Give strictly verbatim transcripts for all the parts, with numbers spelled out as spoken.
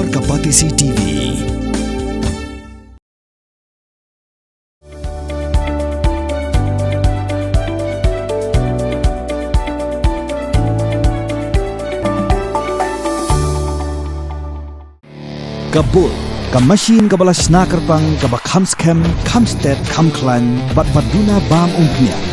Ka Batesi T V. Ka Bull, ka machine kaba la shna kyrpang, kaba kham skhem, kham stet, kham khlaiñ, bad ba duna bam umphniang.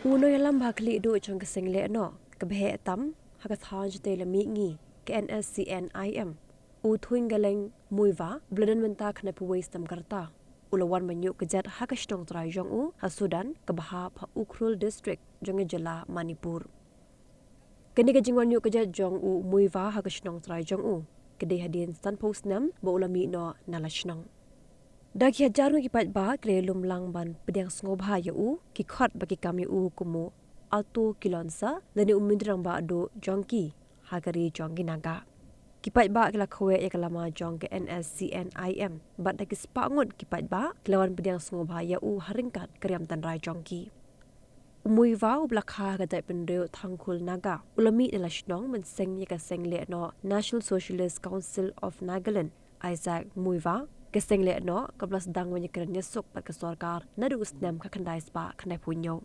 U nongïalam ba khlieh duh jong ka seng lehnoh kaba heh tam ha ka thaiñ shatei la mihngi ka N S C N I M, u Thuiñgaleng Muivah, uba la don mynta khyndai phew wei snem ka rta, u la wan ban ïuh kjat ha ka shnong trai jong u ha Sudan kaba hap ha Ukhrul District jong ka jylla Manipur. Kane ka jingwan ïuh kjat jong u Muivah ha ka shnong trai jong u ka dei hadien san phew snem ba u la mih noh na la shnong. Da ki hajar ngut ki paidbah ki la ïalum lang ban pdiang sngewbha ïa u, ki khot bad ki kam ïa u kum u Ato Kilonser lane u myntri rangbah duh jong ki ha ka ri jong ki Naga. Ki paidbah ki la khweh ïa ka lama jong ka N S C N I M bad da ki spah ngut ki paidbah ki la wan pdiang sngewbha ïa u ha ryngkat ka riam tynrai jong ki. U Muivah uba la kha ha ka jaitbynriew Tangkhul Naga u la mih na la shnong ban seng ïa ka seng lehnoh National Socialist Council of Nagaland, Isaac Muivah, ka seng lehnoh kaba la sdang ban ïakren ïasuk bad ka sorkar naduh u snem khatkhyndai spah khyndai phew hynñiew.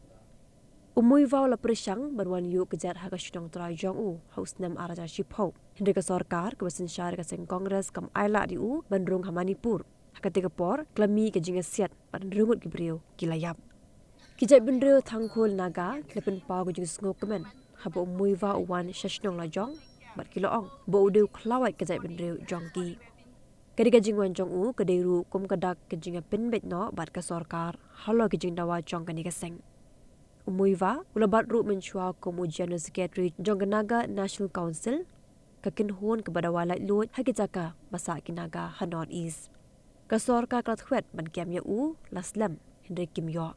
U Muivah u la pyrshang ban wan ïuh kjat ha ka shnong trai jong u ha u snem ar hajar shiphew, hynrei ka sorkar kaba synshar ïa ka seng Congress kam ailad ïa u ban rung ha Manipur. Ha katei ka por ka la mih ka jingïasiat bad hynriew ngut ki briew ki la ïap. Ki jaitbynriew Tangkhul Naga ki la pynpaw ka jingsngewkmen haba u Muivah u wan sha shnong lajong bad ki la ong ba u dei u khlawait ka jaitbynriew jong ki. Ka dei ka jingwan jong u ka dei ruh kum ka dak ka jingïapynbeit noh bad ka sorkar halor ka jingdawa jong kane ka seng. U Muivah u la bat ruh mynshuwa kum u General Secretary jong ka Naga National Council, ka kynhun kaba dawa laitluid ha ki jaka ba sah ki Naga ha North East. Ka sorkar ka la thwet ban kem ïa u la slem, hynrei kim ïoh.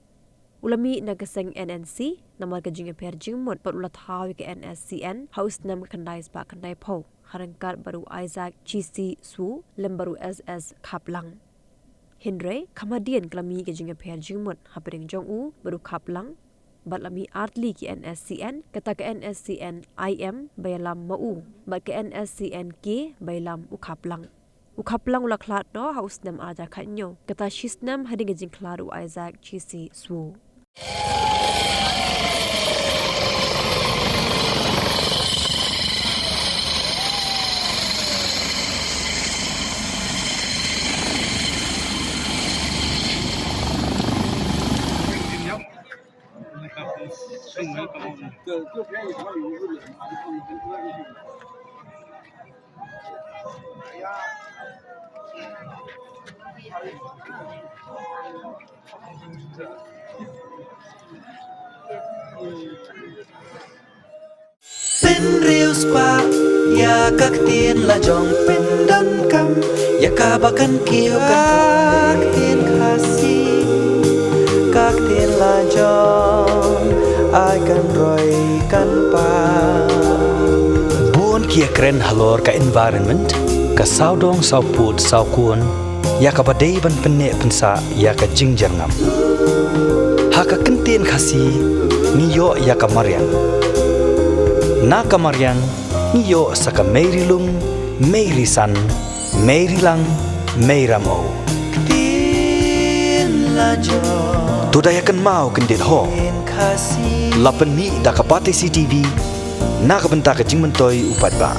U la mih na ka seng N N C namar ka jingïapher jingmut bad u la thaw ïa ka N S C N ha u snem khyndai spah khyndai phew ha ryngkat bad u Isaac Chisi Swu lem bad u S S Khaplang. Hynrei kham hadien ka la mih ka jingïapher jingmut hapdeng jong u bad u Khaplang, bad la mih artylli ki N S C N, kata ka N S C N I M ba ïalam ma u bad ka N S C N K ba ïalam u Khaplang. U Khaplang u la khlad noh ha u snem ar hajar khathynñiew, kata shisnem hadien ka jingkhlad u Isaac Chisi Swu. Pynriewspah ïa ka ktien lajong, pyndonkam ïa kaba kan kiew ka ktien Khasi, ka ktien lajong ai kan roi kan pang. Bun ki ïakren halor ka environment, ka sawdong sawpud sawkun, ïa kaba dei ban pynneh pynsah ïa ka jingjyrngam. Ha ka kyntien Khasi ngi ïoh ïa ka mariang. Na ka mariang ngi ïoh sa ka mei ri lung, mei ri san, mei ri lang, mei ramew. Ktien lajong. To da ïa kynmaw kyndit ho. Ktien Khasi. La pynmih da ka Batesi T V na ka bynta ka jingmyntoi u paidbah.